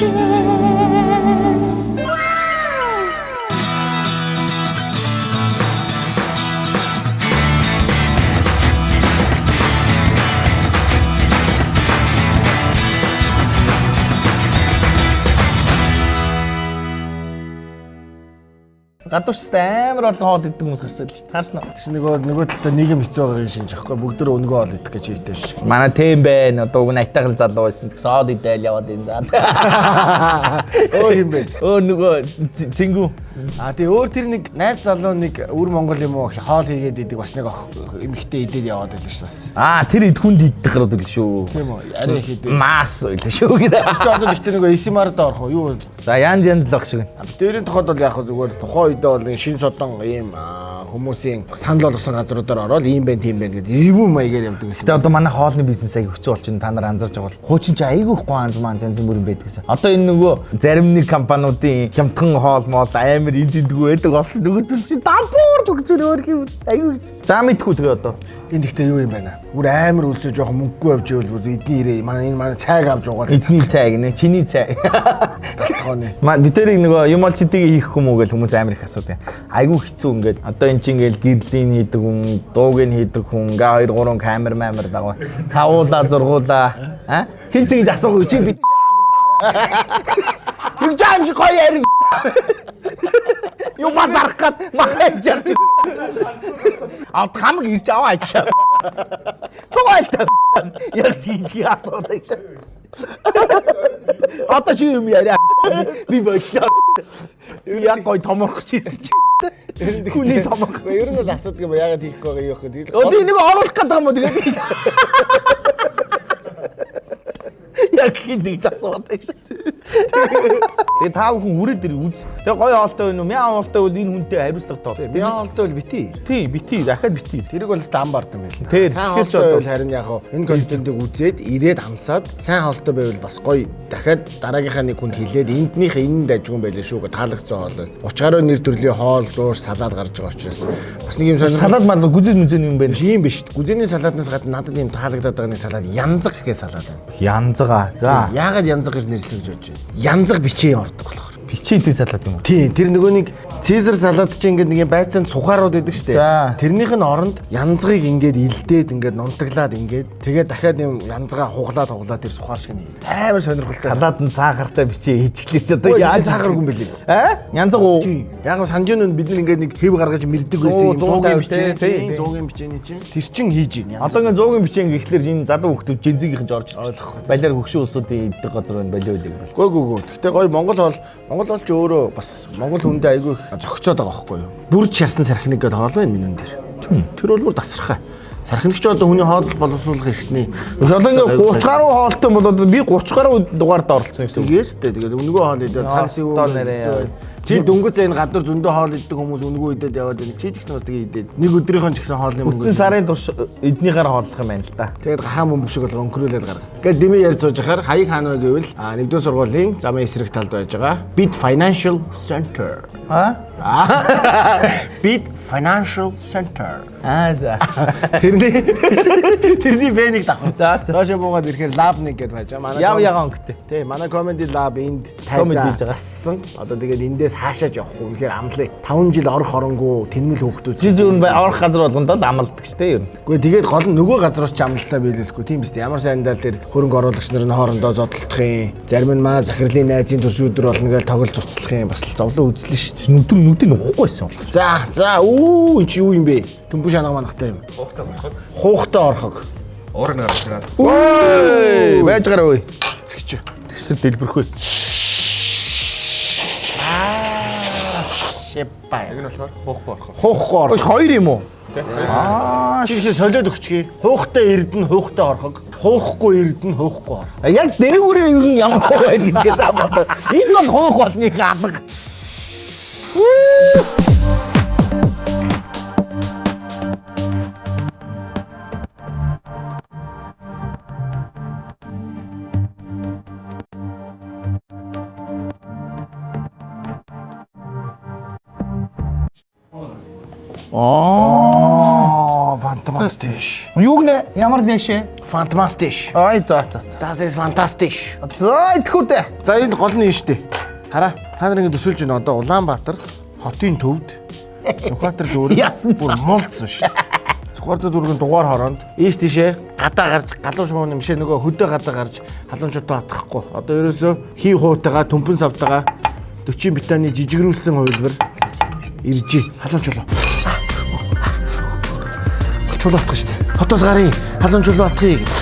Хичээ. Гадуурчтай амар олон хоол иддэг хүмүүс гарсан л шүү дээ. Харсан уу? Тэгсэн нөгөө талдаа нийгэм хэцүү байгаагийн шинж аахгүй бүгд өөр өнгөө хоол идэх гэж хийдэж шээ. Манай тэм байна. Одоо уг нь айтайхан залуу байсан. Тэгсэн хоол идээл яваад энэ заа. Өөр юм бэ? Өөр нөгөө цэнгүү. А тий өөр тэр нэг найз залуу нэг өвөр Монгол юм уу хоол хийгээд идэг бас нэг эмэгтэй идээд яваад байлаа шүү бас. Аа тэр идэхүнд идэх гарууд л шүү. Тийм үү? Арай их идэв. Мас байлаа шүү гэдэг. Чи одоо гэхдээ нөгөө ASMR-д орох уу? Юу? За янз янз л баг шиг. Дээрийн тухайд бол яг хөө зүгээр тухайн үедээ бол нэг шин содон ийм хүмүүсийн санал болгосон газруудаар ороод ийм байх тийм байх гэдэг ревю маягаар явдаг гэсэн. Гэтэ одоо манай хоолны бизнес аяг хэцүү болчихно та нар анзарч байгаа бол хуучин чи айгүй их гоо анз маан янз бүр юм байдаг гэсэн. Одоо энэ нөгөө зарим нэг компаниудын хямдхан хоол моол амар энд эндгүй байдаг болсон нөгөө чи дампуурж өгч өөр юм айгүй хэцүү. За мэдхүү тэгээ одоо. Энэ гэхдээ юу юм бэ нэ? Бүр амар үлсээ жоохон мөнгөгүй авч ивэл бүр эдний ирээ манай энэ манай цайг авч угаад Эдний цай гинэ чиний цай. тооны. Ма бид тэрийг нөгөө юм олж идэгийг хийх юм уу гэж хүмүүс амар их асуудаг. Айгүй хэцүү ингээд одоо эн чинь ингээл гэрлийн хийдэг хүн, дууг нь хийдэг хүн, ингээ 2 3 камер мамер дагуу. Тавуулаа зургуулаа. А? Хин ч тэгж асуух чи бид Юу жаам шиг гоё ярив. Юу ба зарах гад махаж ярьж. Авд хамаг ирж аваа ажиллаа. Тугаалтай. Яг тийж асуудаг шиг. Одоо чи юм яриа. Би боллоо. Яг гой томорох чийсэн чи. Хүний томорох. Ер нь бол асуудаг юм яагаад хийхгүй байгаа юм бэ? Одоо энийг оруулах гэдэг юм уу тэгээд. Яг хин нэг асууад юм шиг. Тэгээ та бүхэн үрээд ир үз. Тэгээ гоё хоолтой байна уу? Мяа хоолтой бол энэ хүнтэй хариуцлага тоо. Мяа хоолтой бол бити. Тий, бити, дахиад бити. Тэрийг бол ам бард юм байл. Тий, Сайн тэгэхээр ч хоолтой одоо- байвал харин яг хаа энэ контентыг үзээд ирээд хамсаад сайн хоолтой байвал бас гоё. Дахиад дараагийнхаа нэг хүнд хэлээд энднийх энэ дажгүй байлаа шүү гэ таалагдсан хоол. 30 гаруй нэр төрлийн хоол, зуур, салаад гарч байгаа учраас бас нэг юм сонирхол Салаад мал гүзэн мүзэн юм байна. биш юм биш. Гүзэний салааднаас гадна надад юм таалагдаад байгаа нэг салаад янзаг гэх салаад байна. Янзгаа. За. Яагаад янзаг гэж нэрсэн гэж бодож байна. Янзаг бичээ ордог болохоор. Бичээтэй салаад юм уу? Тийм, тэр нөгөө нэг Цезар салат чинь ингээд нэг юм байцаанд сухаарууд байдаг шүү За. дээ. Тэрнийх нь оронд янзгийг ингээд илдээд ингээд нунтаглаад ингээд тэгээд дахиад юм янзгаа хуглаад хуглаад тэр сухаар шиг нэг амар сонирхолтой. Салаад нь сахартай бичээ хийчихлээ чи одоо Одоо яаж сахаргүй юм бэлээ? Аа? Янзаг уу? Тийм. Яг нь санжин нүн бид нар ингээд нэг хэв гаргаж мэрдэг байсан юм. 100, 100-ийн 150 бичээ, тий, тий. 100-ийн бичээний чинь тэр чин хийж ийн. Одоо ингээд 100-ийн бичээ гэхлээр энэ залуу хүүхдүүд жинзигийнхэн ч орж ойлгохгүй. Балиар хөгшин улсуудын иддэг газар байна болио л бол. Гөө гөө гөө. Гэтэ гоё Монгол хоол Монгол хоол ч өөрөө бас Монгол хүндээ айгүй их зохицоод байгаа байхгүй юу? Бүрж шарсан сархиныг гэдэг хоол байна минь дээр. Тэр бол бүр тасархай. Сархиныг ч одоо хүний хоол боловсруулах эрхтний. Одоо ингээд 30 гаруй хоолтой бол одоо би 30 гаруй дугаард оролцсон гэсэн үг. Тэгээд шүү дээ. Тэгээд өнгөө хоол идээд цаг зэв Ёстой нэрээ. Чи дөнгөж энэ гадуур зөндөө хоол иддэг хүмүүс өнгөө идээд яваад байна. Чи ч гэсэн бас тэгээ идээд. Нэг өдрийнхөө ч гэсэн хоолны мөнгө. Бүтэн сарын турш эднийгээр хооллох юм байна л да. Тэгээд гахаа мөнгө шиг болго өнгөрүүлээд гарга. Ингээд дэмий ярьж сууж ахаар хаяг хаана вэ гэвэл нэгдүгээр сургуулийн замын эсрэг талд байж байгаа. Bit Financial Center. Аа? Bit Financial Center. Аа за. Тэрний тэрний фэнийг давхар. За за. Доошо буугаад ирэхээр lab 1 гэдээ байж байгаа. Манай Яв ягаан өнгөтэй. Тий, манай comedy lab энд Comedy тайзаа хийж байгаа. зассан. Одоо тэгээд эндээс хаашаач явахгүй. Үнэхээр амлаа. 5 жил орох оронгүй тэнмэл хүүхдүүд. Чи зүр нь орох газар болгонд л амладаг шүү дээ ер нь. Үгүй тэгээд гол нь нөгөө газрууд ч амлалтаа биелүүлэхгүй тийм биз дээ. Ямар сайндаа тэр хөрөнгө оруулагч нар нь хоорондоо зодтолдох юм. Зарим нь маа захирлын найзын төрсөн өдөр болно гэж тоглол цуцлах юм. Бас л зовлон үзлээ шүү дээ. Нүдэн нүдэн ухахгүй байсан болох. За, за, үү энэ чи юу юм бэ? Төмбө шанага манахтай юм. Хуухтай орхог. Хуухтай орхог. Уурыг нь гаргаж ирээд. Ой, байж гараа ой. Цэгч. Тэгсэн дэлбэрхүү. Шипай. Энэ нь болохоор хуухгүй орхог. Хуухгүй Ой, орхог. хоёр юм уу? Тэ? Аа, Чи чи солиод өгчгий. Хуухтай эрдэнэ хуухтай орхог. Хуухгүй эрдэнэ хуухгүй орхог. яг дээгүүрээ ер нь ямар хуу байна гэдгээс хамаатай. Энэ бол хуух болныг алга. Аа. Fantastisch. Юу гэнэ? Ямар дэшээ? Fantastisch. Ай за за за. Das ist fantastisch. За идэхүү дээ. За энэ гол нь энэ шүү дээ. Хараа та нар ингэ төсөөлж байна одоо Улаанбаатар хотын төвд Сүхбаатар дүүрэг Яасан бүр муулдсан шүү. Сүхбаатар дүүргийн дугаар хороонд ийш тийшээ гадаа гарч галуу шугам нэмшээ нөгөө хөдөө гадаа гарч халуун чутаа атгахгүй. Одоо ерөөсөө хий хуутайгаа төмпөн савтайгаа 40 битаны жижигрүүлсэн хувилбар ирж халуун чулуу. Чулуу атгах шүү дээ. Хотоос гарыг халуун чулуу атгая гэж.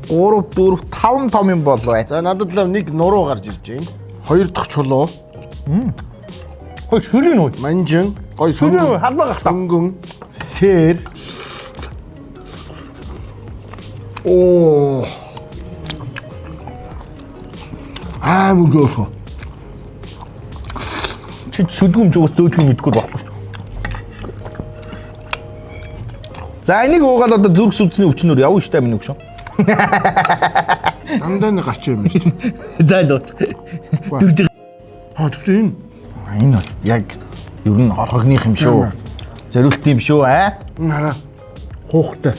3 4 5 том юм болов. За надад л нэг нуруу гарч ирж байна. Хоёр дахь чулуу. Хөөе шүрийн үү? Манжин, гой Шүрийн сөнгөн, халбаа гарчлаа. сөнгөн, сэр. Оо. Аа мөнгө. Чи шүдгүм ч уус зөөлхөн мэдгүй байхгүй шүү. За энийг уугаад одоо зүрх судасны өвчнөр явна шүү дээ минь өгшөө. Дандаа нэг гач юм шүү. За л ууч. Дөрж. Аа тэгвэл энэ Энэ бас яг ер нь хорхогных юм шүү. Зориулт юм шүү аа. энэ хараа. Хуухтай.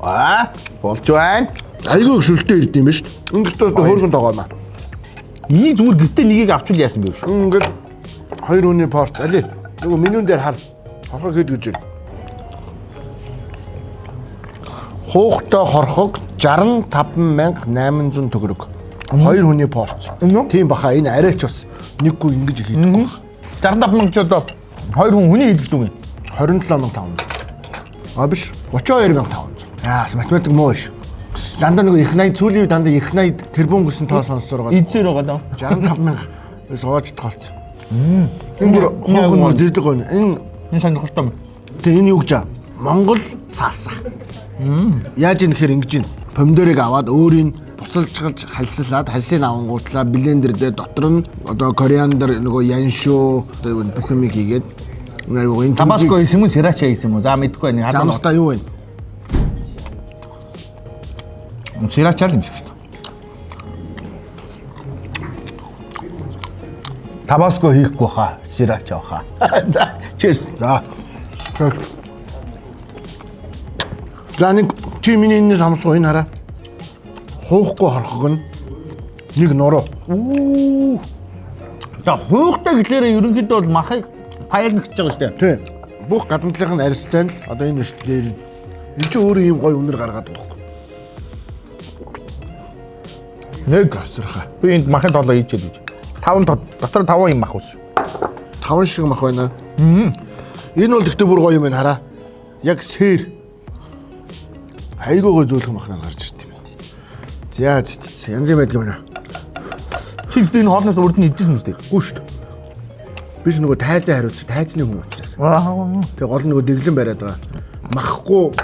Аа болж байна. Айгүй их шүлтэй ирд юм ба шүү. Энэ дотор хөөргөн тоогоо маа. Энийг зүгээр гэртээ нэгийг авчвал яасан бэ шүү. Ингээд хоёр хүний порц али. Нөгөө менюн дээр хар. Хорхог хэд гэж байна. Хуухтай хорхог 65800 төгрөг. Хоёр хүний порц. Үнэн? Тийм баха энэ арайч бас нэггүй ингэж их хийдэггүй. 65 мянга ч одоо хоёр хүн хүний хийдэг гэсэн үг юм. 27500. А биш 32500. Яас математик муу ш. Дандаа нөгөө их 80 сүүлийн үе дандаа их 80 тэрбум гэсэн тоо сонссоор байгаа. Эзээр байгаа даа. 65000 сууж тоолц. Энэ бүр хуух нь зэрдэг байна. Энэ Энэ сонирхолтой юм. Тэгээ энэ юу гэж аа? Монгол салса. Яаж юм гэхээр ингэж юм. Помидорыг аваад өөрийг буцалжгалж хальсалаад хальсыг авангуутлаа блендер дээр дотор нь одоо кориандр нөгөө яншуу одоо бүх юмыг хийгээд айгуу энэ Табаско хийсэн юм уу, сирача хийсэн юм уу? За мэдэхгүй байна. Халуун жамста юу вэ? Сирача л юм шиг шүү дээ. Табаско хийхгүй хаа, сирача хаа. За, cheers. За. За нэг чи миний энэс хамсгүй энэ хараа. Хуухгүй хорхог нь нэг нуруу. За, хуухтай гэлээрээ ерөнхийдөө бол махыг паял гэж байгаа шүү дээ. Тий. Бүх гадна талынх нь арьстай л одоо энэ шүү дээр энэ чи өөрөө ийм гоё үнэр гаргаад байгаа байхгүй. Нэг Асархаа. би энд махын тоолоо хийчихэд гэж. Таван дотор таван юм мах ус. Таван шиг мах байна. Энэ бол тэгтээ бүр гоё юм байна хараа. Яг сэр. Айгуу гоё зөөлхөн махнаас гарч ирд юм. За зэ янз юм байдаг юм байна. Чи гэхдээ энэ хоолноос урд нь идчихсэн юм шүү дээ. Үгүй шүү дээ. Би ч нөгөө тайзан хариуцсан тайзны хүн учраас. Аа. Тэгээ гол нь нөгөө дэглэн бариад байгаа. Махгүй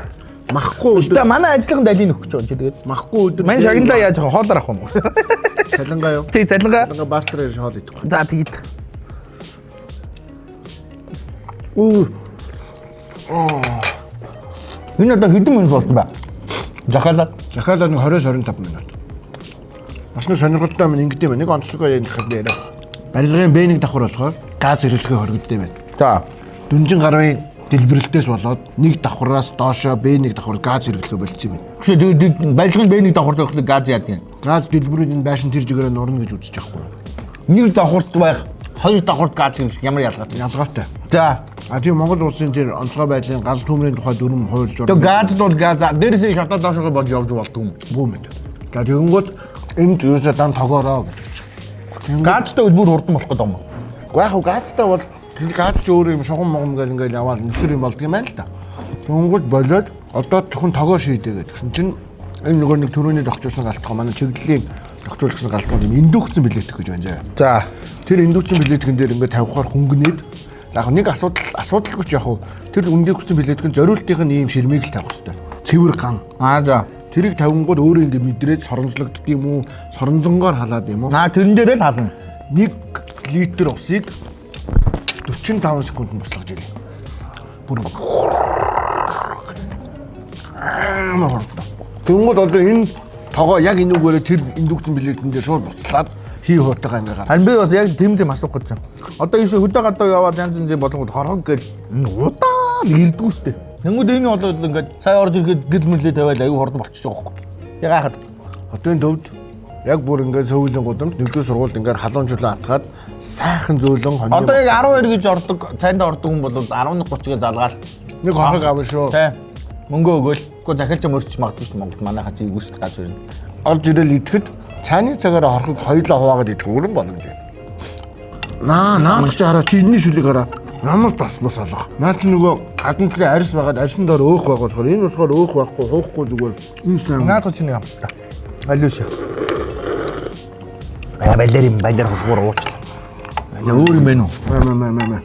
махгүй За өдөр манай ажлын далийг нөхөх гэж байна чи тэгээд. махгүй өдөр Манай шагналаа яаж авах хоолоор авах юм уу? Цалингаа юу? Тий, цалингаа. Цалингаа бартераар хоол идэхгүй. За тэгээд. Үу. Энэ одоо хэдэн минут болсон бэ? Захаалаа. Захиалаа нэг 20-25 минут. Бас нэг сонирхолтой юм ингэдэм байх. Нэг онцлогоо ярих юм яриа. Барилгын Б1 давхар болохоор газ эргэлхээ хоригдсон юм байна. За. Дүнжин гаруйн дэлбэрэлтээс болоод нэг давхараас доошоо Б1 давхар газ эргэлхээ болцсон юм байна. Гэхдээ тэгээд барилгын Б1 давхар дээр газ яадаг юм. Газ дэлбэрүүд энэ байшин тэр жигээрээ нурна гэж үзэж байгаа хгүй. Нэг давхарт байх, хоёр давхарт газ юм шиг ямар ялгаатай. Ялгаатай. За. А тийм Монгол улсын тэр онцгой байдлын гал төмрийн тухай дүрм хуульж Тэгээд газ бол газ. Дээрээс нь шатаа доошоо болж явж болдгүй юм. бүү мэд. За тэгэнгүүт энд ерөөсөө дан тогоороо гэдэг чинь. Газтай үл бүр хурдан болох гэдэг юм. Уу яг хав газтай бол тэр газ ч өөрөө юм шугам могом гэл ингээл яваал нүсэр юм болдго юм байна л да. Тэгэнгүүт болоод одоо зөвхөн тогоо шийдэ гэдгсэн чинь энэ нөгөө нэг төрөний зохицуулсан галтгоо манай чиглэлийн зохицуулсан галтгоо юм индүүхсэн билет гэж байна заяа. За. Тэр индүүцэн билетгэн дээр ингээд тавихаар хөнгөнээд яг нэг асуудал асуудалгүй ч яг хав тэр индүүцэн билетгэн зориултынх нь ийм ширмийг л тавих хэрэгтэй. Цэвэр ган. Аа за. Тэрийг тавингууд өөрөө ингээд мэдрээд соронзлогддог юм уу? Соронзонгоор халаад юм уу? Наа тэрэн дээрээ л хална. 1 литр усыг 45 секундэд буслаж ирээ. Бүр амар хурдан. Тэнгүүд одоо энэ тогоо яг энүүгээрээ тэр индүүцэн билетэн дээр шууд буцлаад Хий хуутайгаа ингээ гарч. Харин би бас яг тийм тийм асуух гэж байна. Одоо ийшээ хөдөө гадаа яваад янз янзын болонгод хорхог гэл удаан ирдгүү штэ. Тэнгүүд энэ бол ингээд сая орж ирэхэд гэл мөлий тавиал аюу хурдан болчихж байгаа байхгүй. Яг гайхаад. Хотын төвд яг бүр ингээ сөүлийн гудамж нэгдүгээр сургуульд ингээ халуун чулуу атгаад сайхан зөөлөн хоньны Одоо яг 12 гэж ордог, цайндаа ордог хүн бол 11:30-ыг залгаал. нэг хорхог авна шүү. Тэ. Мөнгө өгөөл. Гэхдээ захиалч мөрч магадгүй шүү дээ Монголд манайхаа чи эвгүй шүү дээ газар юм. Орж ирэл идэхэд цааны цагаараа хорхог хоёулаа хуваагаад идэх өрөн боломж байна. Наа наад чи хараа чи энэний шүлийг хараа. Ямар тас мас алга. Наа чи нөгөө гадна талын арьс байгаад арьсан доор өөх байх болохоор энэ болохоор өөх байхгүй хуухгүй зүгээр энэ ч Наад чи нэг амтлаа. Аль биш. Аа балиар юм балиар хошгоор уучлаа. Балиар өөр юм байна уу? Мэ мэ мэ мэ мэ.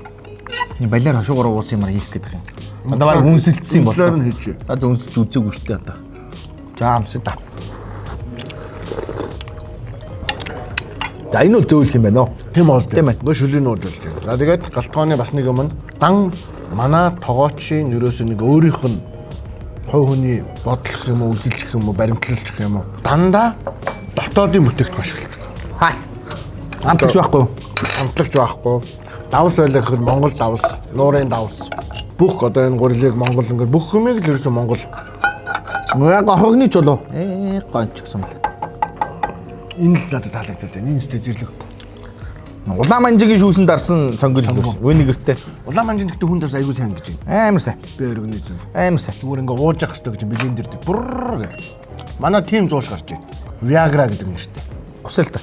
Энэ балиар хошгоор уусан юмар хийх гэдэг юм. Одоо баг үнсэлтсэн юм боллоо. Үнслээр нь хийжээ. За үнсэлж үзээгүй шүү дээ одоо. За амсаа та. За энэ бол зөөлөх юм байна уу? Тийм уус. Тийм ээ. Нөгөө шүлийн нууд болж байна. За тэгээд галтгооны бас нэг юм нь дан манай тогоочийн ерөөсөө нэг өөрийнх нь хувь хүний бодлох юм уу, үзэлжих юм уу, баримтлалчих юм уу дандаа дотоодын бүтээгдэхүүн ашигладаг. Хай. Амтлагч байхгүй юу? Амтлагч байхгүй. Давс байлаа гэхэд Монгол давс, нуурын давс. Бүх одоо энэ гурилыг Монгол ингээд бүх юмыг л ерөөсөө Монгол Яг орхогны чулуу. Гонч гэсэн мэл. энэ л надад таалагдаад байна. Энэ сте зэрлэг. Улаан манжигийн шүүсэн дарсан сонгил винегэртэй. Улаан манжин гэхдээ хүн дарс айгүй сайн гэж байна. Амар сайн. Би өргөний зэн. Амар сайн. Зүгээр ингээ ууж явах хэрэгтэй гэж блендер дээр бүрр гэх. Манай тим зууш гарч байна. Viagra гэдэг нэртэй. Гусал та.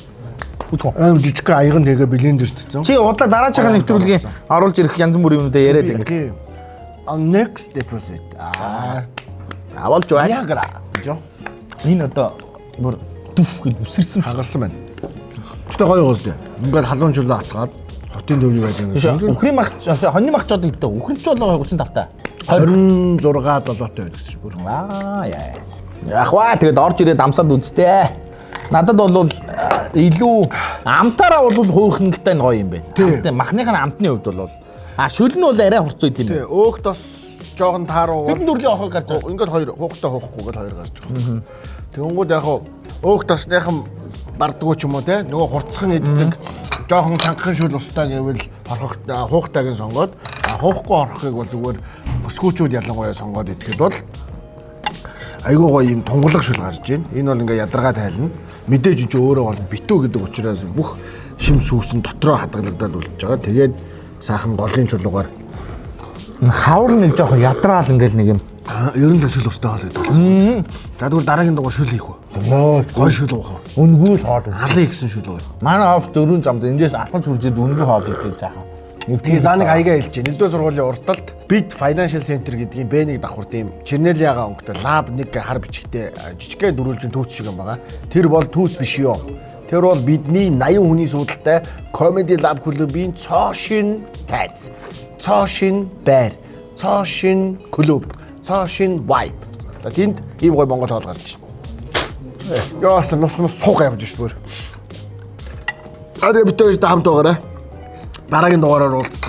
Үзгөө. Аим жижиг аяган тэгээ блендерчсэн. Чи удлаа дараачихаа нэвтрүүлгийн оруулж ирэх янз бүрийн юмудаа яриад ингэ. Тийм. On next episode. Аа, Авалж байна. Viagra гэж юу? Энэ одоо бүр дүф гэж үсэрсэн. Хагарсан байна. Гэтэ гоё гоос дээ. Ингээд халуун чулуу атгаад хотын төвний байж Биш байгаа. үхрийн мах хоньны мах жод гэдэг. Үхрийн жолоо 35 та. 26 7-той байдаг гэсэн бүр. Аа яа. Яг ва тэгээд орж ирээд амсаад үзтээ. Надад бол илүү амтаараа бол хөөхөнгөтэй нь гоё юм байна. Амттай махных нь амтны хувьд бол шөл нь бол арай хурц үйт юм Тий, байна. өөх тос жоохон тааруу. Хэдэн төрлийн орхог гарч байгаа. Ингээд хоёр хуухтай хуухгүй гээд хоёр гарч байгаа. Тэнгүүд яг хуу өөх тосныхан бардгуу ч юм уу те нөгөө хурцхан иддэг жоохон цангахан шүл устай гэвэл хорхог хуухтайг нь сонгоод хуухгүй хорхохыг бол зүгээр бүсгүүчүүд ялангуяа сонгоод идэхэд бол айгуу гоё юм тунгалаг шүл гарч ийн. Энэ бол ингээ ядаргаа тайлна. Мэдээж энэ чинь өөрөө бол битүү гэдэг учраас бүх шим сүүсэн дотроо хадгалагдаад үлдэж байгаа. Тэгээд сайхан голын чулуугаар Хавар нэг жоохон ядраал ингээл нэг юм. Ер нь л шүл устай хоол гэдэг болсон. За тэгвэл дараагийн дугаар шүл хийх үү? Гой шүл уух уу? Үнгүй л хоол. Алын гэсэн шүл уух. Манай офс дөрвөн замд эндээс алхаж хүрж ирээд үнгүй хоол идэх сайхан. Тэгээ за нэг аягаа хэлж. Нэгдүгээр сургуулийн урд талд бид Financial Center гэдгийн B1 давхар тийм Чернелиага өнгөтэй лаб нэг хар бичгтэй жижигхэн дөрвөлжин түүц шиг юм байгаа. Тэр бол түүц биш ёо. Тэр бол бидний 80 хүний суудалтай Comedy Lab клубын цоо шин тайз. Цоо шин байр. Цоо шин клуб. Цоо шин vibe. За тэнд ийм гой монгол хоол гарч байна. Яас нус нус сууг явж шүү дээ. А тэгээ бид хоёр хамт байгаарай. Дараагийн дугаараар уулзлаа.